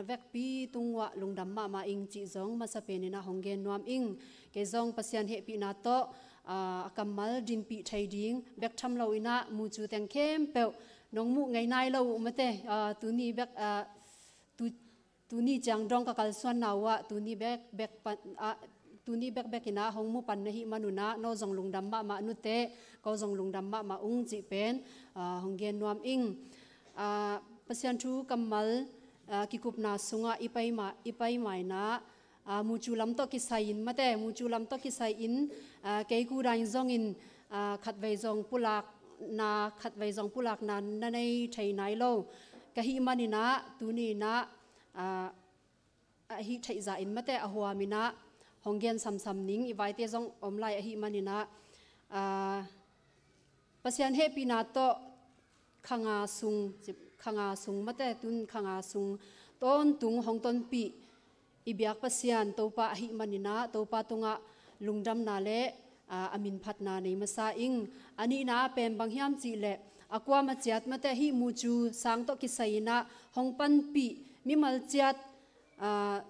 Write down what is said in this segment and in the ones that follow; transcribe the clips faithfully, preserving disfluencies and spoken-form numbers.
vekpi tungah lungdam mahmah ing cih zong masa peninah hong gen nuam ing. Kei zong Pasian hehpihna tawh, aa, a kammal dinpih thei ding bek tham loinah mucu teng khempeuh nong muh ngei nai lo uh mate, aa, tuni bek, aa, tu, tuni ciang dong ka kalsuanna uhah tuni bek, bek pan, aa, tuni bekbekinah hong mu pan na hih manunah no zong lungdam mahmah nute, ko zong lungdam mahmah ung cih pen, aa, hong gen nuam ing. Aa, Pasian thu kammal, aa, kikupna sungah i pai ma, i pai mainah, aa, mucu lam tawh kisai-in mate, mucu lam tawh kisai-in, aa, kei kudain zongin, aa, khatvei zong pulakna, khatvei zong pulakna na nei thei nai lo ka hih maninah, tuni inah, aa, a hih theih zahin mate a huaminah hong gen samsam ning, i vaite zong om lai ahih maninah, aa, Pasian hehpihna tawh khanga sung, khanga sung mate tun khanga sung tawntung hong tonpih i biak Pasian Topa ahih maninah Topa tungah lungdamna le, aa, a minphatna nei masa ing. A nihna ah pen bang hiam cihleh a kuama ciat mate hih mucu sang tawh kisai-inah hong panpih mimal ciat, aa,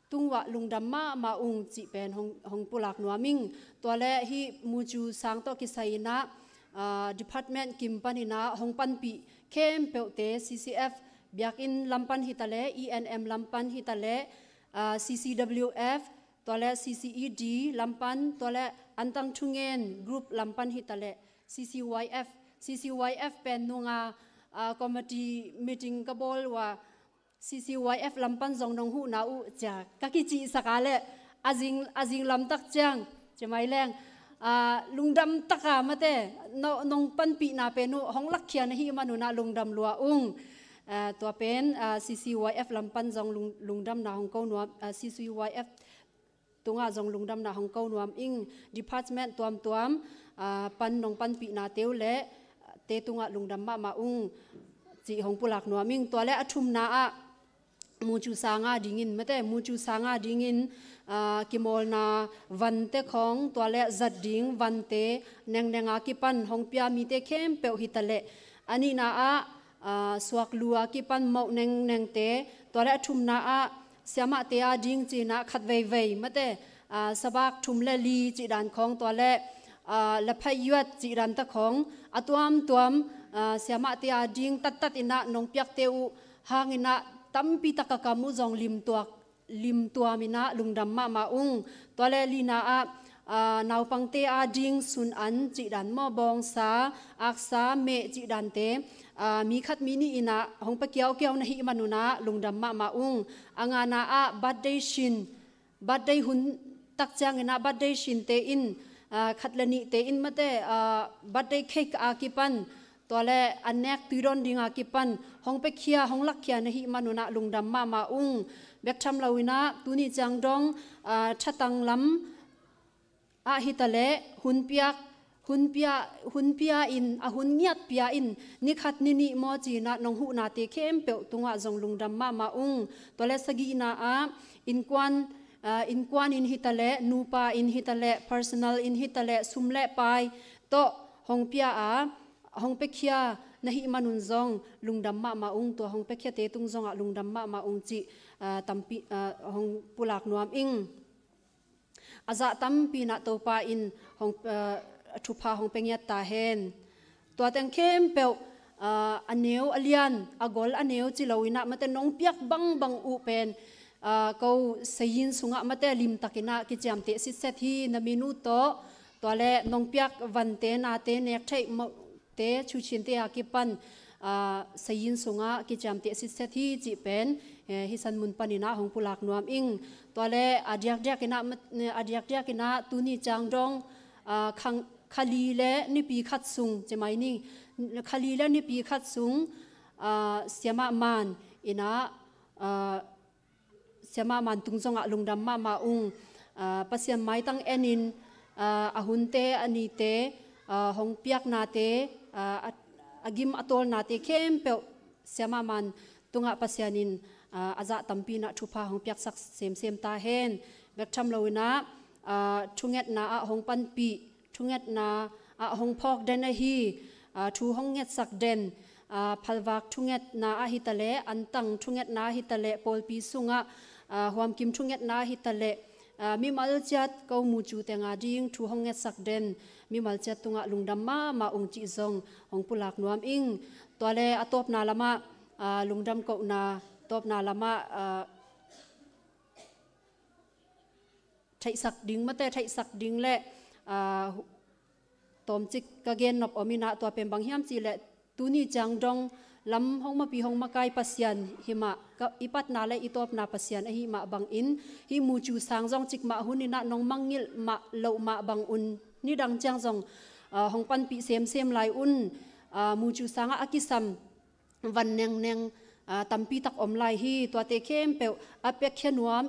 tungah lungdam mahmah ung cih pen hong, hong pulak nuam ing. Tua le hih mucu sang tawh kisai-inah, aa, department kim paninah hong panpih khempeuhte, C C F biakinn lampan hitaleh, E N M lampan hitaleh, aa, C C W F, tua le C C E D lampan, tua le Antang Thungen group lampan hitaleh, C C Y F, C C Y F pen nunga, aa, committee meeting ka bawl uh a, C C Y F lampan zong nong huhna uh cia ka kicihsak a le, a zing, a zing lamtak ciang, ci mai leng, aa, lungdam taka mate, no, nong panpihna pen uh hong lakkhia na hih manunah lungdam lua ung. Aa, tua pen, aa, C C Y F lampan zong lung, lungdamna hong ko nuam, aa, C C Y F tungah zong lungdamna hong ko nuam ing. Department tuamtuam, aa, pan nong panpihnate uh le te tungah lungdam mahmah ung cih hong pulak nuam ing. Tua le a thumna ah mucu sanga dingin mate, mucu sanga dingin, aa, kimawlna vante khong, tua le zat ding vante nengnenga kipan hong pia mite khempeuh hitaleh, a nihna ah, aa, suak lua kipan mauh nengnengte, tua le a thumna ah siamahte a ding cinah khat veivei mate, aa, sabak thum le li cihdan khong, tua le, aa, laphaiyuat cihdan ta khong, a tuamtuam, aa, siamahte a ding tattat inah nong piakte uh hanginah tampi taka kam uh zong limtuak, limtuam inah lungdam mahmah ung. Tua le lina ah, aa, naupangte a ding sun an cihdan maw, bawngsa, aksa, meh cihdante, aa, mi khat mi nih inah hong pia kiaukiau na hih manunah lungdam mahmah ung. A ngana ah birthday shin, birthday hun tak cianginah birthday shinte in, aa, khat le nihte in mate, aa, birthday cake a kipan, tua le an nek tuidawn dinga kipan hong piakhia, hong lakkhia na hih manunah lungdam mahmah ung. Bek tham loinah tuni ciang dong, aa, thatang lam ah hitaleh hun piak, hun pia, hun pia in, a hun ngiat pia in, ni khat ni nih maw cinah nong huhnate khempeuh tungah zong lungdam mahmah ung. Tua le sagihna ah innkuan, aa, innkuan in hitaleh, nupa in hitaleh, personal in hitaleh, sum le pai tawh hong pia a, hong piakhia na hih manun zong lungdam mahmah ung, tua hong piakhiate tung zongah lungdam mahmah ung cih, aa, tampi, aa, hong pulak nuam ing. A zah tampi inah Topa in hong, aa, thupha hong pia ngiat ta hen. Tua teng khempeuh, aa, a neu a lian, a gol a neu ci loinah mate nong piak bangbang uh pen, aa, ko sayin sungah mate limtakinah kiciamteh sitset hi. Na min uh tawh, tua le nong piak vante, nate, nek theih mawh te, chuchinte a kipan, aa, sayin sungah kiciamteh sitset hi cih pen, eh, hih san mun paninah hong pulak nuam ing. Tua le a diakdiakinah, a diakdiakinah tuni ciang dong, aa, khang, kha li le nipi khat sung, ci mai ni, kha li le nipi khat sung, aa, siamah man inah, aa, siamah man tung zongah lungdam mahmah ung. Aa, Pasian maitang enin, aa, a hunte, a nite, aa, hong piaknate, aa, a, a gim a tawlnate khempeuh siamah man tungah Pasian in, aa, a zah tampi inah thupha hong piaksak semsem ta hen. Bek tham loinah, aa, thungetna ah hong panpih, thungetna ah hong phawk den ahi, aa, thu hong ngetsak den, aa, phalvak thungetna ahi taleh, antang thungetna ahi taleh, pawlpi sungah, aa, huamkim thungetna ahi taleh, aa, mimal ciat ko mucu tenga ding thu hong ngetsak den mimal ciat tungah lungdam mahmah ung cih zong hong pulak nuam ing. Tua le a tawpna lamah, aa, lungdam kohna tawpna lamah, aa, theihsak ding, mate theihsak ding le, aa, tawmcik ka gennop om inah, tua pen bang hiam cihleh tuni ciang dong lam hong mapi hong makai Pasian hi mah, ka, i patna le i tawpna Pasian ahi mah bangin, hih mucu sang zong cikmah hun inah nong mangngilh mah loh mah bang un, nidang ciang zong, aa, hong panpih semsem lai un. Aa, mucu sangah a kisam van nengneng, aa, tampi tak om lai hi. Tuate khempeuh a piakkhia nuam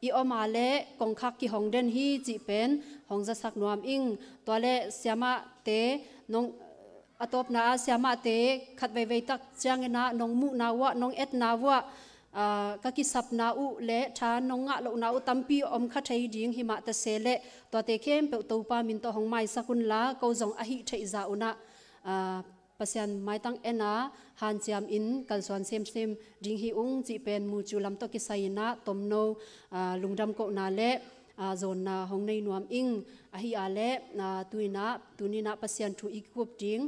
i om a le kongkhak kihong den hi cih pen hong zasak nuam ing. Tua le siamahte nong, a tawpna ah siamahte khat veivei tak ciang inah nong muhna uah, nong etna uah, aa, ka kisapna uh le tha nong ngah lohna uh tampi om kha thei ding hi mah ta se le, tuate khempeuh Topa min tawh hong maisak unla, ko zong a hih theih zah unah, aa, Pasian maitang en a hanciam in kalsuan semsem ding hi ung cih pen mucu lam tawh kisai inah tomno, aa, lungdam kohna le, aa, zawnna hong nei nuam ing. Ahi a le, aa, tu inah, tuni inah Pasian thu i kikup ding,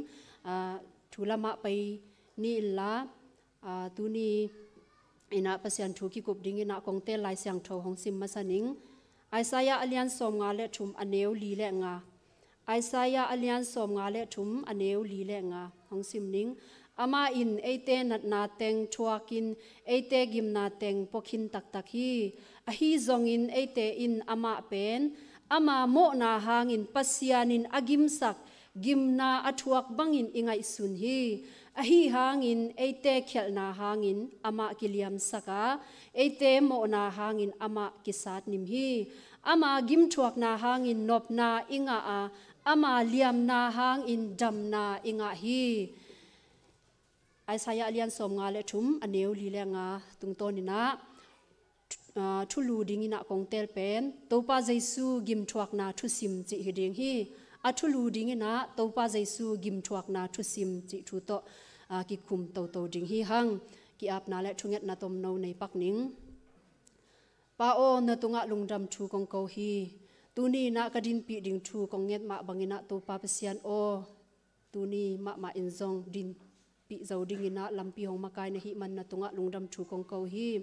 aa, thu lamah pai ni inla, aa, tuni inah Pasian thu kikup ding inah kong teel Lai Siangtho hong sim masa ning. Isaiah a lian sawmnga le thum, a neu li le nga. Isaiah a lian sawmnga le thum, a neu li le nga hong sim ning. Amah in eite natna teng thuakin eite gimna teng puakhin taktak hi. Ahi zongin eite in amah pen ama mawhna hangin Pasian in a gimsak gimna a thuak bangin i ngaihsun hi. Ahi hangin eite khialhna hangin amah kiliamsak a, eite mawhna hangin amah kisatnim hi. Ama gimthuakna hangin nopna i ngah a, ama liamna hangin damna i ngah hi. Isaiah a lian sawmnga le thum, a neu li le nga tungtawn inah, aa, thulu ding inah kong teel pen Topa Jesu gimthuakna thusim cih hi ding hi. A thulu ding inah Topa Jesu gimthuakna thusim cih thu tawh, aa, kikum toto ding hi hang. Ki-apna le thungetna tomno nei pak ning. Pa aw, na tungah lungdam thu kong ko hi. Tuni inah ka dinpih ding thu kong nget mah bang inah Topa Pasian aw, tuni mahmah in zong dinpih zo ding inah lampi hong makai na hih man na tungah lungdam thu kong ko hi.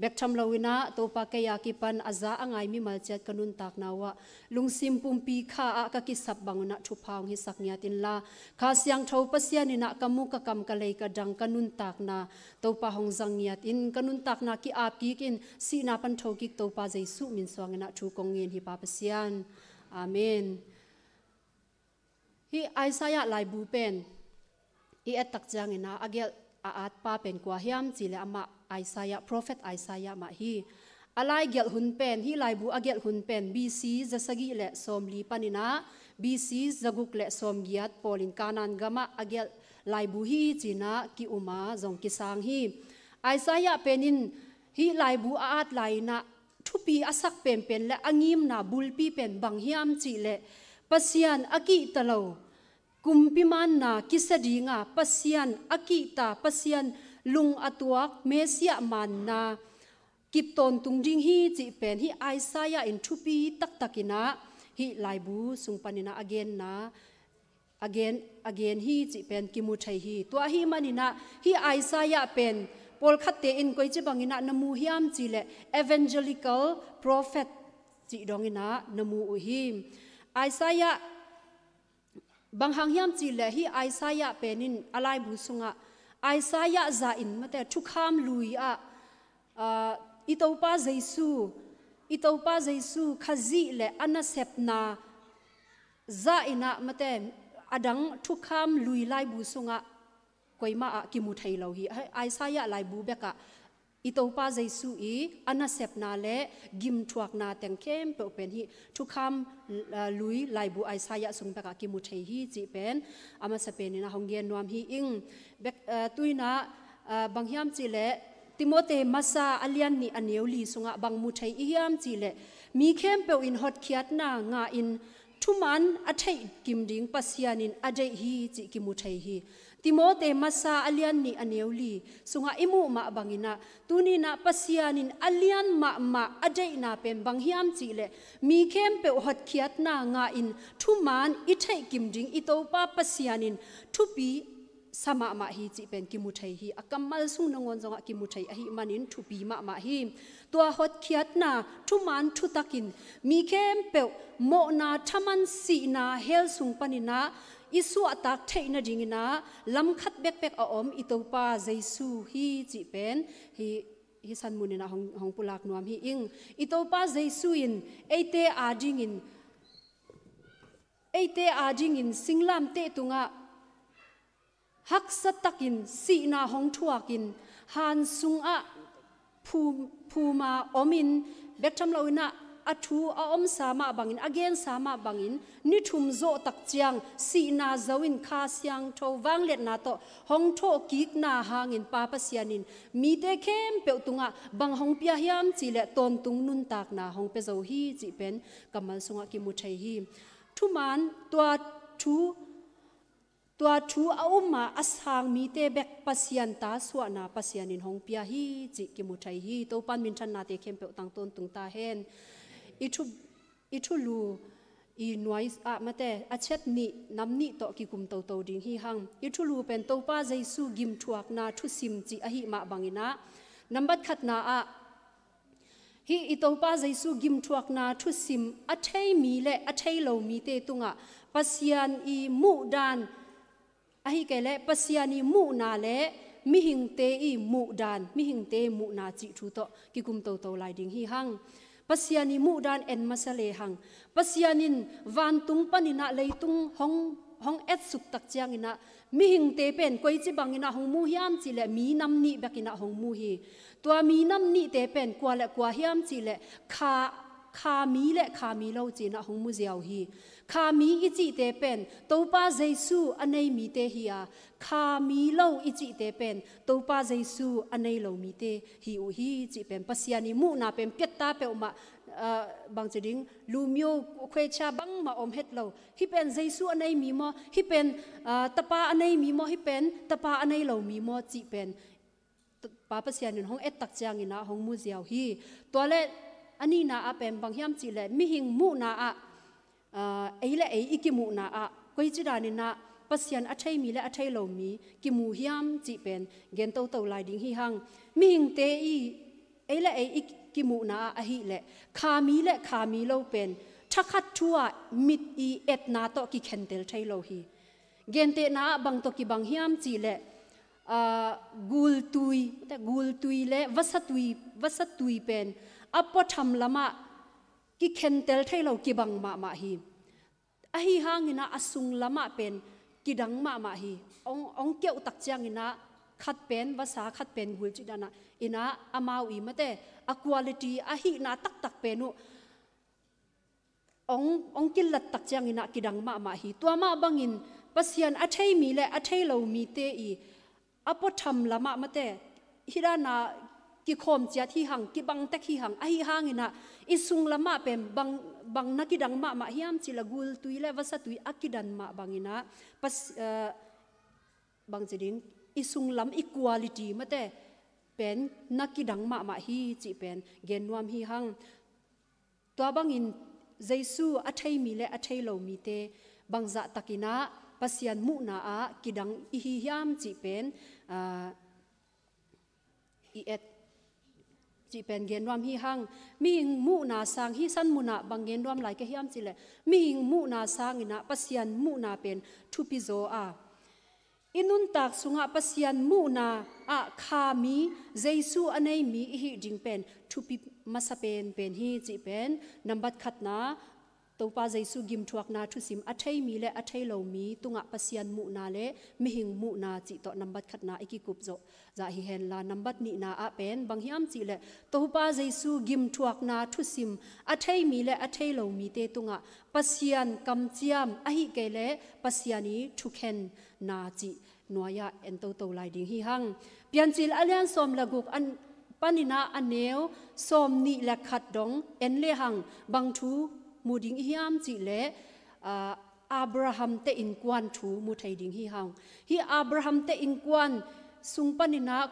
Bek tham lo inah Topa kei a kipan a za a ngai mimal ciat ka nuntakna uah lungsim pumpi kha ah ka kisap bang unah thupha hong hisak ngiat inla, Kha Siangtho Pasian inah ka mu, ka kam, ka lei, ka dang, ka nuntakna Topa hong zang ngiat in, ka nuntakna ki-ap kik in, sihna pan tho kik Topa Jesu min suang inah thu kong ngen hi Pa Pasian. Amen. Hih Isaiah laibu pen i et tak ciang inah a gelh a at pa pen kua hiam cihleh amah Isaiah, prophet Isaiah mah hi. A lai gelh hun pen, hih laibu a gelh hun pen B C zasagih le sawmli pan inah B C zaguk le sawmgiat pawlin Kanaan gamah a gelh laibu hi ci inah ki-um a zong kisang hi. Isaiah pen in hih laibu a at lai inah thupi a sak penpen le a ngimna bulpi pen bang hiam cihleh, Pasian a kihta lo, kumpi manna kisia dinga Pasian a kihta, Pasian lung a tuak Messiah manna kip tawntung ding hi cih pen hih Isaiah in thupi taktak inah hih laibu sung pan inah a genna, a gen, a gen hi cih pen kimu thei hi. Tua ahih man inah hih Isaiah pen pawlkhatte in koici bang inah na mu hiam cihleh evangelical prophet cih dong inah na mu uh hi. Isaiah bang hang hiam cihleh hih Isaiah pen in a laibu sungah Isaiah zah in mate thukham lui ah, aa, i Topa Jesu, i Topa Jesu Khazih le a nasepna zah inah mate a dang thukham lui laibu sungah koimah ah kimu thei lo hi. Isaiah laibu bekah i Topa Jesu i a nasepna le gimthuakna teng khempeuh pen hih thukham, aa, lui laibu Isaiah sung bekah kimu thei hi cih pen a masa pen inah hong gen nuam hi ing. Bek, aa, tu inah, aa, bang hiam cihleh Timothy masa a lian nih a neu li sungah bang mu thei i hiam cihleh mi khempeuh in hotkhiatna ngah in thuman a theih kim ding Pasian in a deih hi cih kimu thei hi. Timote masa a lian nih a neu li sungah i muh mah banginah, tuninah Pasian in a lian mahmah a deihna pen bang hiam cihleh, mi khempeuh hotkhiatna ngahin thuman i theihkim ding i Topa Pasian in thupi sa mahmah hi cih pen kimu thei hi. A kammal sung nangawn zongah kimu thei ahih manin thupi mahmah hi. Tua hotkhiatna thuman thutakin mi khempeuh mawhna thaman sihna hell sung paninah i suahtak theih nadinginah lam khat bekbek a om i Topa Jesu hi cih pen hi, hi sanmuninah hong, hong pulak nuam hi ing. I Topa Jesu in eite adingin, eite adingin singlamteh tungah haksa takin sihna hong thuakin han sungah phum, phuma omin bek tham loinah a thu a omsa mah bangin, a gensa mah bangin ni thum zawh tak ciang sihna zo in Kha Siangtho vangliatna tawh hong thawhkikna hangin Pa Pasian in mite khempeuh tungah bang hong pia hiam cihleh tawntung nuntakna hong pia zo hi cih pen kammal sungah kimu thei hi. Thuman tua thu Tua thu a uma a sang mite bek Pasian ta suahna Pasian in hong pia hi cih kimu thei hi. Topan minthannate khempeuh tang tawntung ta hen. I thu, i thulu i nuai ah mate a chet nih nam nih tawh kikum toto ding hi hang. I thulu pen Topa Jesu gimthuakna thusim cih ahih mah banginah nambat khatna ah hih i Topa Jesu gimthuakna thusim a thei mi le a thei lo mite tungah Pasian i muhdan, ahi kei leh Pasian i muhna le mihingte i muhdan, mihingte i muhna cih thu tawh kikum toto lai ding hi hang. Pasian i muhdan en masa lehang Pasian in vantung paninah leitung hong, hong etsuk tak cianginah mihingte pen koici banginah hong mu hiam cihleh mi nam nih bekinah hong mu hi. Tua mi nam nihte pen kua le kua hiam cihleh kha, kha mi le kha mi lo cinah hong mu ziau hi. Kha mi i cihte pen Topa Jesu a nei mite hi a, kha mi lo i cihte pen Topa Jesu a nei lo mite hi uh hi cih pen Pasian i muhna pen piatta peuhmah, ah, bangci ding lumio khuaicia bangmah om het lo. Hih pen Jesu a nei mi maw? Hih pen, ah, tapa a nei mi maw? Hih pen tapa a nei lo mi maw? Cih pen Pa Pasian in hong et tak cianginah hong mu ziau hi. Tua le a nihna ah pen bang hiam cihleh mihing muhna ah, ah, ei le ei i kimuhna ah koici daninah Pasian a thei mi le a thei lo mi kimu hiam cih pen gen toto lai ding hi hang. Mihingte i ei le ei i kimuhna ah ahileh kha mi le kha mi lo pen thakhat thu ah mit i etna tawh kikhentel thei lo hi. Gentehna ah bang tawh kibang hiam cihleh, ah, gultui, gultui le vasatui, vasatui pen a puatham lamah kikhentel thei lo kibang mahmah hi. Ahi hanginah a sung lamah pen kidang mahmah hi. Ong, ong keuh tak cianginah khat pen vasa, khat pen gul cih danah inah amau i mate a quality a hihna taktak pen uh ong, ong kilat tak cianginah kidang mahmah hi. Tua mah bangin Pasian a thei mi le a thei lo mite i a puatham lamah mate hih dana kikhawm ciat hi hang, kibang tek hi hang, ahi hanginah i sung lamah pen bang, bang na kidang mahmah hiam cihleh gultui le vasatui a kidan mah banginah Pas-, eh, bangci ding i sung lam i quality mate pen na kidang mahmah hi cih pen gen nuam hi hang. Tua bangin Jesu a thei mi le a thei lo mite bangzah takinah Pasian muhna ah kidang i hi hiam cih pen, ah, i et cih pen gen nuam hi hang. Mihing muhna sang hi sanmunah bang gen nuam lai ka hiam cihleh mihing muhna sanginah Pasian muhna pen thupi zaw a, i nuntak sungah Pasian muhna ah kha mi, Jesu a nei mi i hih ding pen thupi masa penpen hi cih pen nambat khatna, Topa Jesu gimthuakna thusim a thei mi le a thei lo mi tungah Pasian muhna le mihing muhna cih tawh nambat khatna i kikup zawh zah hi henla, nambat nihna ah pen bang hiam cihleh Topa Jesu gimthuakna thusim a thei mi le a thei lo mite tungah Pasian kamciam ahih kei leh Pasian i thukhenna cih nuai-ah en toto lai ding hi hang. Piancil a lian sawm le guk an, paninah a neu sawm nih le khat dong en lehang bang thu mu ding i hiam cihleh, ah, Abraham te innkuan thu mu thei ding hi hang. Hih Abraham te innkuan sung paninah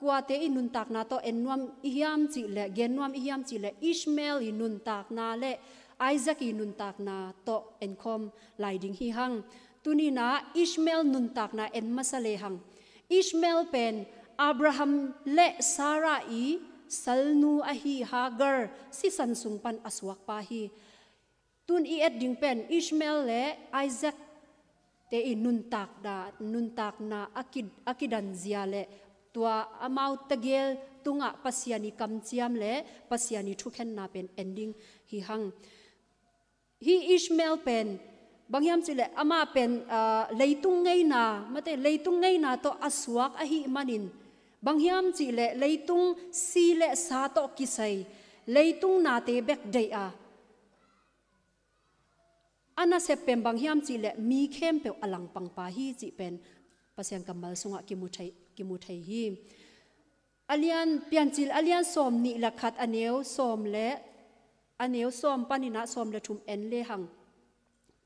kuate i nuntakna tawh en nuam i hiam cihleh, gen nuam i hiam cihleh, Ishmael i nuntakna le Isaac i nuntakna tawh enkhawm lai ding hi hang. Tuninah Ishmael nuntakna en masa le hang. Ishmael pen Abraham le Sarah i salnu ahi Hagar sisan sung pan a suakpa hi. Tun i et ding pen Ishmael le Isaac te i nuntakna, nuntakna a ki, a kidanzia le tua amau tegel tungah Pasian i kamciam le Pasian i thukhenna pen en ding hi hang. Hih Ishmael pen bang hiam cihleh amah pen, ah, leitung ngeina, mate, leitung ngeina tawh a suak ahih manin bang hiam cihleh leitung si le sa tawh kisai leitung nate bek deih a, a nasep pen bang hiam cihleh mi khempeuh a langpangpa hi cih pen Pasian kammal sungah kimu thei, kimu thei hi. A lian, Piancil a lian sawm nih le khat, a neu sawm le, a neu sawm paninah sawm le thum en le hang.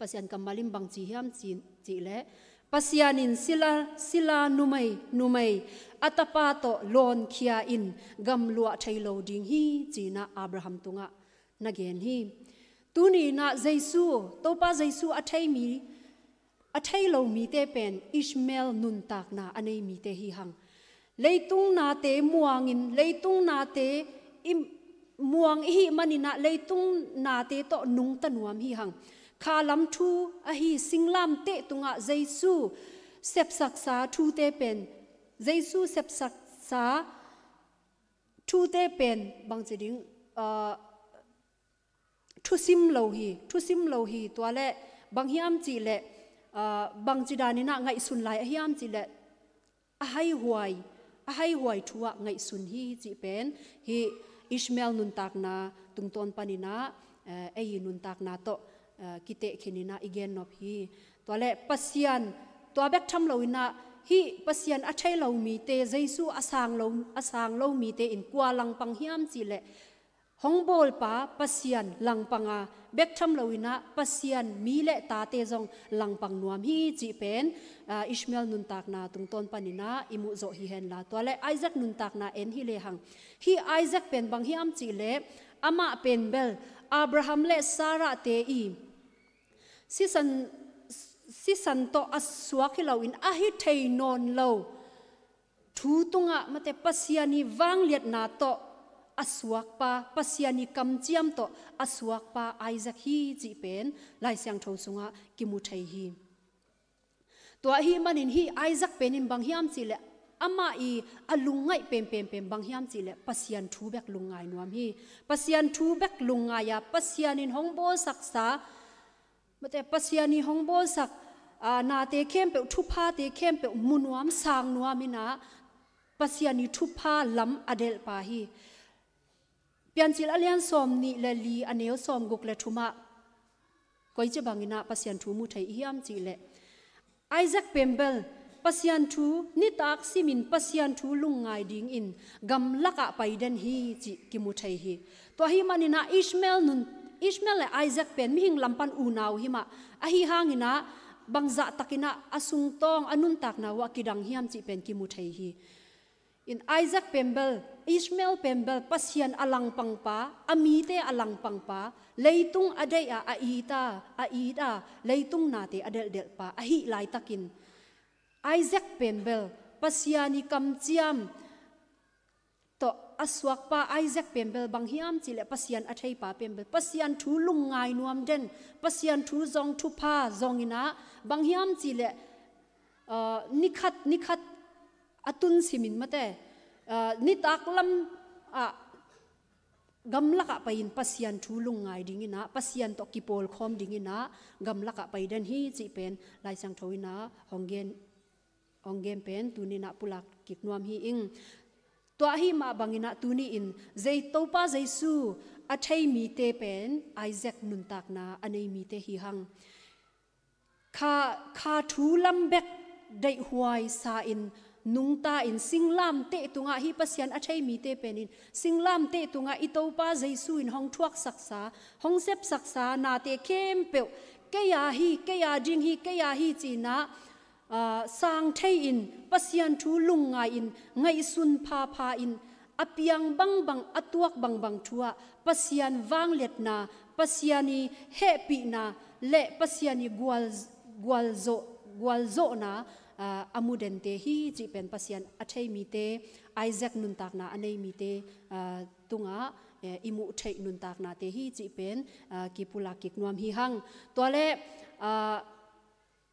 Pasian kammal in bang ci hiam ci, cihleh, Pasian in sila, sila numei, numei a tapa tawh lawnkhia in gamluah thei lo ding hi, cinah Abraham tungah na gen hi. Tuninah Jesu, Topa Jesu a thei mi, a thei lo mite pen Ishmael nuntakna a nei mite hi hang. Leitung nate muangin, leitung nate i muang ihih maninah leitung nate tawh nungta nuam hi hang. Khalam thu ahi singlamteh tungah Jesu sepsaksa thute pen, Jesu sepsaksa thute pen bangci ding, ah, thusim lo hi, thusim lo hi, tua le bang hiam cihleh, ah, bangci daninah ngaihsun lai a hiam cihleh, a haihuai, a haihuai thu ah ngaihsun hi cih pen hih Ishmael nuntakna tungtawn paninah, eh, ei nuntakna tawh, eh, kiteh khininah i gennop hi. Tua le Pasian, tua bek tham loinah hih Pasian a thei lo mite, Jesu a sang lo, a sang lo mite in kua langpang hiam cihleh, hong bawlpa Pasian langpanga bek tham loinah Pasian mi le tate zong langpang nuam hi cih pen, ah, Ishmael nuntakna tungtawn paninah i muhzawh hi henla. Tua le Isaac nuntakna en hi le hang. Hih Isaac pen bang hiam cihleh amah pen bel Abraham le Sarah te i sisan, sisan tawh a suak hi loin a hi thei nawn lo thu tungah, mate, Pasian i vangliatna tawh a suakpa, Pasian i kamciam tawh a suakpa Isaac hi cih pen Lai Siangtho sungah kimu thei hi. Tua ahih manin hih Isaac pen in bang hiam cihleh, amah i a lungngaih penpen pen bang hiam cihleh Pasian thu bek lungngai nuam hi. Pasian thu bek lungngai a, Pasian in hong bawlsaksa, mate, Pasian i hong bawlsak, ah, nate khempeuh, thuphate khempeuh mu nuam, sang nuam inah Pasian i thupha lam a delhpa hi. Piancil a lian sawm nih le li, a neu sawm guk le thumah koici banginah Pasian thu mu thei i hiam cihleh, Isaac pen bel Pasian thu nitak simin Pasian thu lungngai dingin gamlakah paiden hi cih kimu thei hi. Tua ahih maninah Ishmael nun, Ishmael le Isaac pen mihing lam pan unau hi mah, ahi hanginah bangzah takinah a sungtawng a nuntakna uh a kidang hiam cih pen kimu thei hi. In Isaac pen bel, Ishmael pen bel Pasian a langpangpa, a mite a langpangpa, leitung a deih a, a it a, a it a, leitung nate a delhdelhpa ahih laitakin Isaac pen bel Pasian i kamciam tawh a suakpa Isaac pen bel bang hiam cihleh Pasian a theipa pen bel Pasian thu lungngai nuam den, Pasian thu zong, thupha zonginah bang hiam cihleh, ah, nikhat, nikhat a tun simin, mate, ah, nitak lam ah gamlakah pai-in Pasian thu lungngai dinginah, Pasian tawh kipawlkhawm dinginah gamlakah paiden hi cih pen Lai Siangtho inah hong gen, hong gen pen tuninah pulak kik nuam hi ing. Tua ahih mah banginah tuni-in Zei, Topa Jesu a thei mite pen Isaac nuntakna a nei mite hi hang. Kha, kha thu lam bek deihhuai sa-in nungta-in singlamteh tungah, hih Pasian a thei mite penin singlamteh tungah i Topa Jesu in hong thuaksaksa, hong sepsaksa nate khempeuh Kei a hi, kei a ding hi, kei a hi cinah, aa, sang thei-in, Pasian thu lungngai-in, ngaihsun phapha-in, a piang bangbang, a tuak bangbang thu-ah Pasian vangliatna, Pasian i hehpihna le Pasian i gual, gualzawh, gualzawhna, aa, a mudente hi cih pen Pasian a thei mite, Isaac nuntakna a nei mite, aa, tungah, eh, i muh theih nuntaknate hi cih pen, aa, kipulak kik nuam hi hang. Tuale, aa,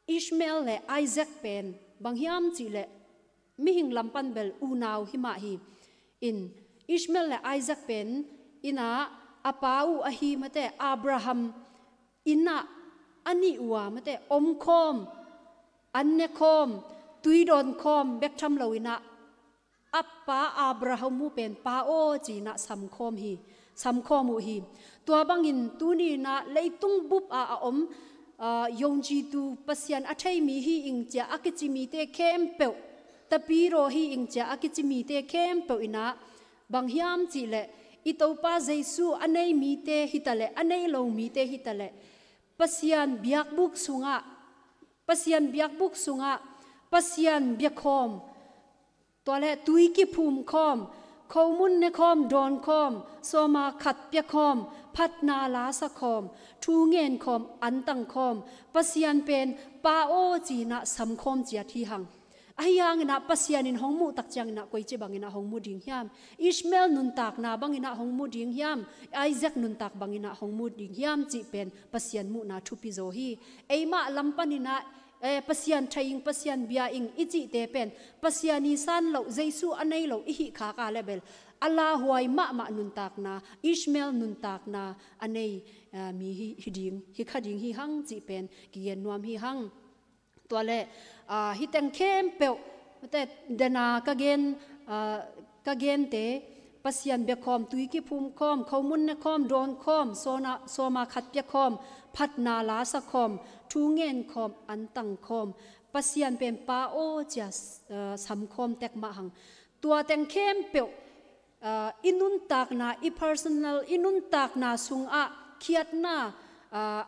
Ishmael le Isaac pen bang hiam cihleh mihing lam pan bel unau hi mah hi. In Ishmael le Isaac pen innah a pa uh ahi mate Abraham innah a nih uh a mate omkhawm, an nekhawm, tuidawnkhawm bek tham lo innah a pa Abraham uh pen pa aw cinah samkhawm hi, samkhawm uh hi. Tua bangin tuni innah leitung bup a a om, aa, yongjitu Pasian a thei mi hi ing cia a kici mite khempeuh, tapiraw hi ing cia a kici mite khempeuh innah bang hiam cihleh i Topa Jesu a nei mite hitaleh a nei lo mite hitaleh Pasian biakbuk sungah, Pasian biakbuk sungah Pasian biakhawm, tuale tui kiphumkhawm, khomun nekhawm dawnkhawm, sawma khat piakhawm, phatna lasakhawm, thu ngenkhawm, antangkhawm, Pasian pen pa aw cinah samkhawm ciat hi hang. Ahi hanginah Pasian in hong muh tak cianginah koici banginah hong mu ding hiam? Ishmael nuntakna banginah hong mu ding hiam? Isaac nuntak banginah hong mu ding hiam cih pen Pasian muhna thupi zaw hi. Eimah lam paninah, eh, Pasian thei ing, Pasian bia ing i cihte pen Pasian i san loh, Jesu a nei lo i hih khak a le bel a lauhuai mahmah nuntakna, Ishmael nuntakna a nei, eh, mi hi, hi ding, hi kha ding hi hang cih pen kigen nuam hi hang. Tuale, aa, hih teng khempeuh, mate, dena ka gen, aa, ka gente, Pasian biakhawm, tui kiphumkhawm, khomun nekhawm, dawnkhawm, sawna, sawma khat piakhawm, phatna lasakhawm, thu ngenkhawm, antangkhawm, Pasian pen pa aw cia, aa, samkhawm tek mah hang. Tua teng khempeuh, aa, i nuntakna, i personal, i nuntakna sungah khiatna, aa,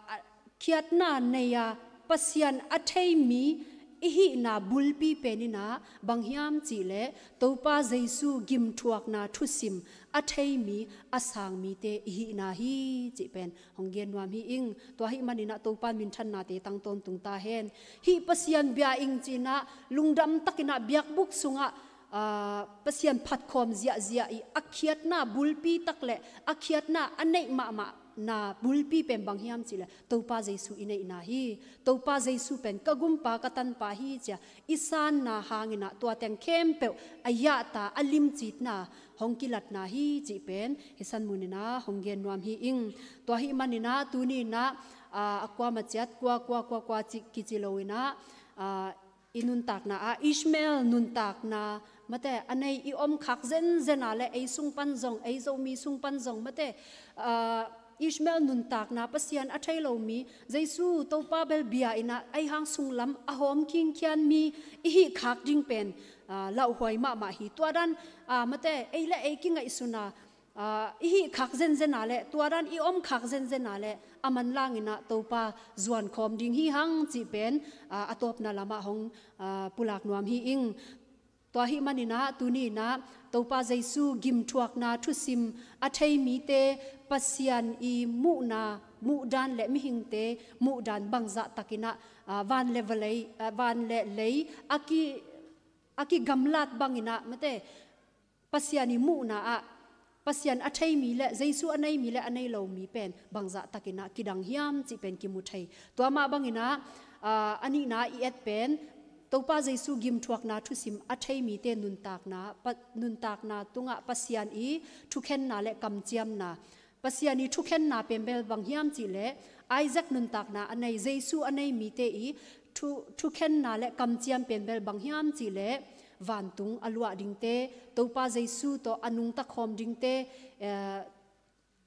khiatna nei-a Pasian a thei mi i hihna bulpi pen innah bang hiam cihleh Topa Jesu gimthuakna thusim a thei mi a sang mite i hihna hi cih pen hong gen nuam hi ing. Tua hih maninah Topa minthannate tang tawntung ta hen. Hih Pasian bia ing cinah lungdam takinah biakbuk sungah, aa, Pasian phatkhawm ziahziah i a khiatna bulpi tak le a khiatna a neih mahmahna bulpi pen bang hiam cihleh Topa Jesu i neihna hi. Topa Jesu pen ka gumpa ka tanpa hi cia i sanna hanginah tua teng khempeuh a yahta a limcitna hong kilatna hi cih pen hih sanmuninah hong gen nuam hi ing. Tua hih maninah tuni innah, aa, a kuama ciat kua kua kua kua cih kici lo innah, aa, i nuntakna ah Ishmael nuntakna mate a nei i om khak zenzen a le ei sung pan zong, ei Zomi sung pan zong mate, aa, Ishmael nuntakna Pasian a thei lo mi, Jesu Topa bel bia innah ei hang sunglam a hawm khingkhian mi i hih khak ding pen, aa, lauhuai mahmah hi. Tua dan, aa, mate ei le ei kingaihsun a, aa, i hih khak zenzen a le, tua dan i om khak zenzen a le a manlanginah Topa zuankhawm ding hi hang cih pen, aa, a tawpna lamah hong, aa, pulak nuam hi ing. Tua hih maninah tuni innah Topa Jesu gimthuakna thusim a thei mite Pasian i muhna, muhdan le mihingte muhdan bangzah takinah, aa, van le vawlei, aa, van le lei a ki, a kigamlat banginah mate Pasian i muhna ah Pasian a thei mi le Jesu a nei mi le a nei lo mi pen bangzah takinah kidang hiam cih pen kimu thei. Tua mah banginah, aa, a nihna i et pen Topa Jesu gimthuakna thusim a thei mite nuntakna, pa, nuntakna tungah Pasian i thukhenna le kamciamna. Pasian i thukhenna pen bel bang hiam cihleh Isaac nuntakna a nei, Jesu a nei mite i thu, thukhenna le kamciam pen bel bang hiam cihleh vantung a luah dingte, Topa Jesu tawh a nungta khawm dingte, eh,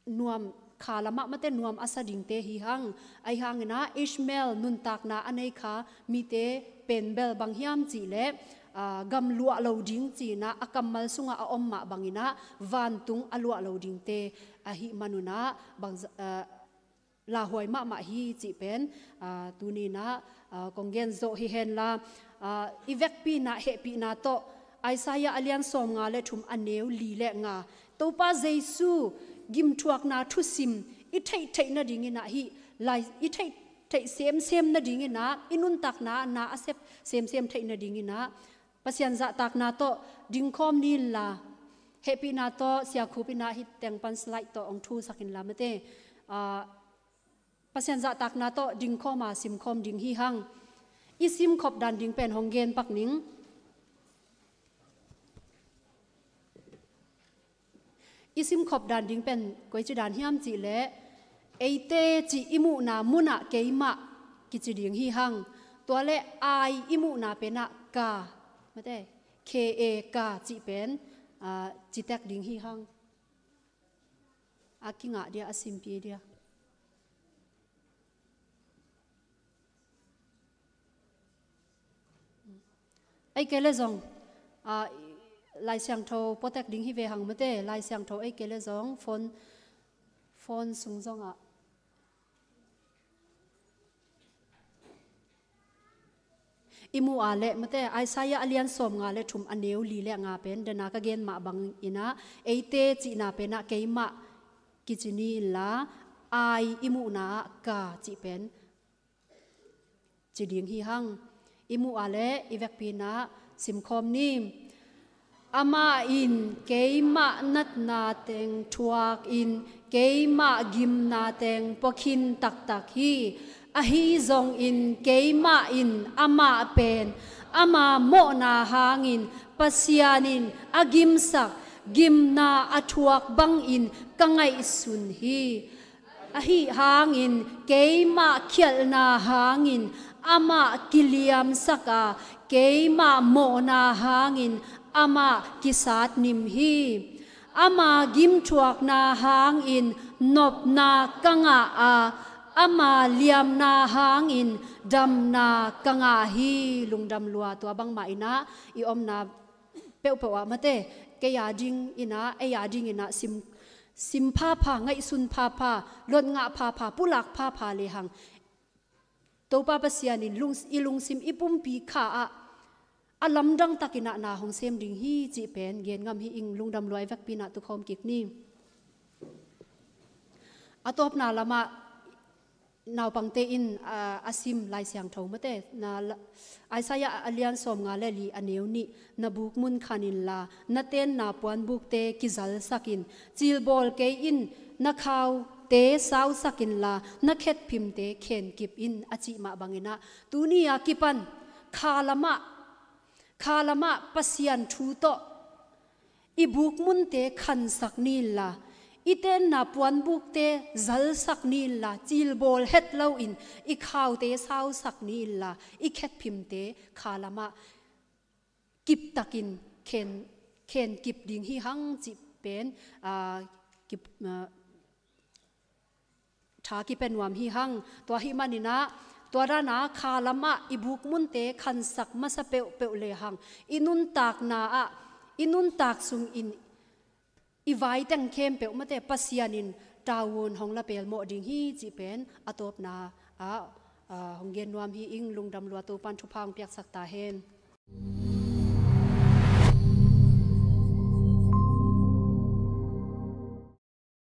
nuam kha lamah mate nuam a sa dingte hi hang. Ahi hanginah Ishmael nuntakna a nei kha mite pen bel bang hiam cihleh, aa, gam luah lo ding cinah a kammal sungah a om mah banginah vantung a luah lo dingte ahih manunah bang, aa, lauhuai mahmah hi cih pen, aa, tuni inah, aa, kong gen zawh hi henla, aa, i vekpi inah hehpihna tawh Isaiah a lian sawmnga le thum a neu li le nga, Topa Jesu gimthuakna thusim i theihtheih nading inah hih lai, i theihtheih semsem nading inah, i nuntakna na a sep semsem theih nading inah Pasian zahtakna tawh dingkhawm ni inla, hehpihna tawh Sia Khup inah hih teng pan slide tawh hong thusak inla mate. Aa, Pasian zahtakna tawh dingkhawm a simkhawm ding hi hang. I simkhop dan ding pen hong gen pak ning. I simkhop dan ding pen koici dan hiam cih leh, eite cih i muhna munah keimah kici ding hi hang. Tua le I i muhna penah ka, mate, K A ka cih pen, aa, citek ding hi hang. A kingah dia, a simpi dia. Ei kei le zong, aa, Lai Siangtho puatek ding hi ve hang mate, Lai Siangtho ei kei le zong phone, phone sung zongah i muh a le mate, Isaiah a lian sawmnga le thum a neu li le nga pen, dana ka gen mah bang inah, eite cihna penah keimah kici ni inla, I i muhna ah ka cih pen ci ding hi hang. I muh a le i vekpi inah simkhawm ni. Amah in keimah natna teng thuak in, keimah gimna teng puakhin taktak hi. Ahi zongin keimah in amah pen ama mawhna hangin Pasian in a gimsak gimna a thuak bangin ka ngaihsun hi. Ahi hangin keimah khialhna hangin amah kiliamsak a, keimah mawhna hangin amah kisatnim hi. Ama gimthuakna hangin nopna ka ngah a, ama liamna hangin damna ka ngah hi. Lungdam lua. Tua bangmah inah i omna peuhpeuh ah mate, kei a ding inah, ei a ding inah sim, sim phapha, ngaihsun phapha, lotngah phapha, pulak phapha le hang, Topa Pasian in lung, i lungsim, i pumpi kha ah a lamdang tak inah na hong sem ding hi cih pen gen ngam hi ing. Lungdam lua. I vekpi inah tukhawm kik ni. A tawpna lamah naupangte in, aa, a sim Lai Siangtho mate, na la, Isaiah a lian sawmnga le li a neu nih, na buk mun khan inla, na tenna puanbukte kizalsak in, cilbawl kei in, na khaute sausak inla, na khetphimte khenkip in, a cih mah bang inah, tuni a kipan kha lamah, kha lamah Pasian thu tawh i buk munte khansak ni inla, i tenna puanbukte zalsak ni inla, cilbawl het loin i khaute sausak ni inla, i khetphimte kha lamah kiptakin khen, khenkip ding hi hang cih pen, aa, kip, aa, tha kipia nuam hi hang. Tua ahih man inah, tua dana kha lamah i buk munte khansak masa peuhpeuh le hang, i nuntakna ah, i nuntak sungin i vai teng khempeuh mate, Pasian in tavuan hong la pelmawh ding hi cih pen a tawpna ah, aa, hong gen nuam hi ing. Lungdam lua. Topan thupha hong piaksak ta hen.